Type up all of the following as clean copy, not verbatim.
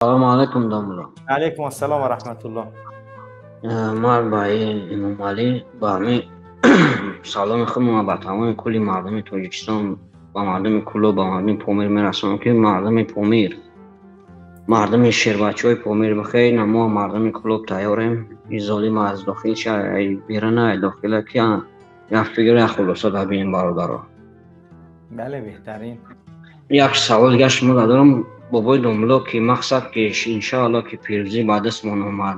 Салому алайкум, домулло. Алайкум ассалом ва раҳматуллоҳ. Ман ба Эмомалӣ, ба ҳамин саломи худро ба тамоми кулли мардуми Тоҷикистон, ба мардуми Кӯлоб, ба мардуми Помир мерасонам, ки мардуми Помир, мардуми шербачаҳои Помир, бихейр, мо мардуми Кӯлоб тайёрем. Ин золим аз дохил берана, дохила ки як фикр, як хулоса бибинем, бародаро. Бале, беҳтарин. Як савол дига шумо дорам, бобои домулло, ки мақсад ки иншаалло ки пирӯзӣ ба дастмон омад,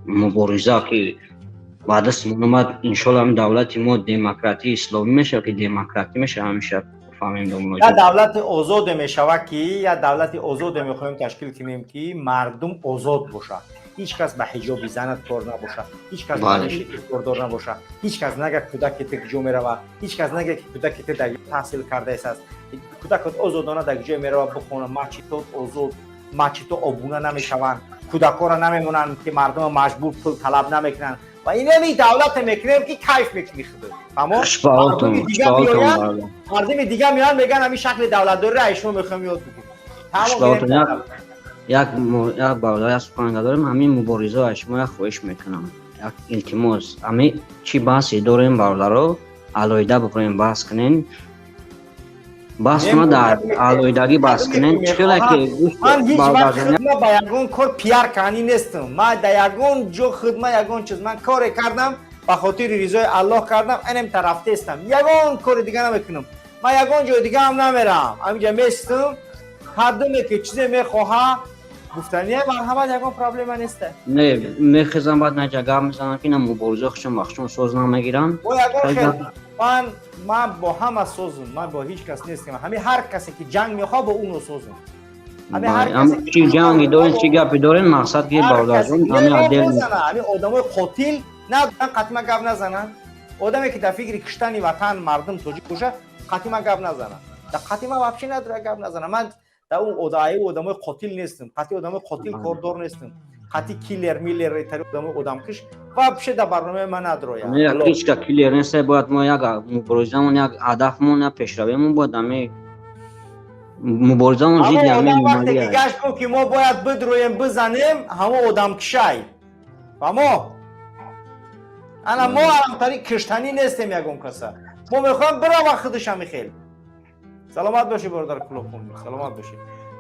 мубориза ки ба дастмон омад, иншоалло ҳамин давлати мо демократии исломӣ мешавад, ки демократӣ мешавад, ҳамеша фаҳмем, домулло? Як давлати озоде мешавад, ки як давлати озоде мехоҳем ташкил кунем, ки мардум озод бошад, ҳеҷ кас ба ҳиҷоби занат кор набошад, ҳеҷ кас ба кордор набошад, ҳеҷ кас нага кӯдаки ту куҷо меравад, ҳеҷ кас нага ки кӯдаки ту дар таҳсил кардааст. Кӯдакот озодона дар ҷое меравад бихона, масҷидот озод, масҷидҳо обуна намешаванд, кӯдакҳоро намемонанд, ки мардума маҷбур пул талаб намекунанд. Ва инами давлате мекунем, ки кайф мекунӣ худо. Мардуми дига меоянд, мегӯянд, ҳамин шакли давлатдориро ай шумо мехоҳем ёд бигирем. Як бародар, як сухан дорем. Ҳамин мубориза аз шумо як хоҳиш мекунам, як илтимос. Ҳамин чӣ баҳсе дорем, бародаро, алоҳида бикунем, баҳс кунем, баҳс куна, дар алоҳидагӣ баҳс кунем. Чӣ хеле ки Ман ҳеҷ вақт хидма ба ягон кор пиар кардани нестам. Ман дар ягон ҷо хидма, ягон чиз, ман коре кардам, ба хотири ризои Аллоҳ кардам, инем тарафтестам, ягон кори дига намекунам. Ман ягон ҷои дига ҳам намерам, ҳаминҷа местам. Ҳардуме ки чизе мехоҳа, гуфтания, марҳамат, ягон проблема неста. Не, мехезам, баъд наҷа гап мезанам, ки на мубориза хушам вақтшон соз намегирам. Бо ягон хел ман бо ҳама созум, ман бо ҳеҷ кас нестам. Ҳамин ҳар касе ки ҷанг мехоҳад, бо ӯно созум. Чӣ ҷанги дорем, чӣ гапе дорем, мақсад ки, бародарҷон, ҳамин отдел. Ҳамин одамои қотил надоран, қатима гап назананд. Одаме ки дар фикри киштани ватан, мардум тоҷик боша, қатима гап назанад. Дар қатима вообще надора гап назанад. Ман дар ӯ одамои қотил нестам, қатъи одамои қотил кордор нестам, қатъи киллер миллер тари одамои одамкиш вообще дар барномаи ман надрояд. Ҳеҷ киллер нест. Бояд мо як муборизамон, як ҳадафмон, як пешравиамон бояд ҳамин муборизамон зидди ҳамин. Вақте ки гашт гуфт, ки мо бояд бидроем, бизанем, ҳамо одамкишай, фаҳмо. Ана мо арамтари киштанӣ нестем ягон каса, мо мехоҳем бирава худаш ҳами хел. Саломат бошӣ, бародар Кулобхун, саломат бошӣ.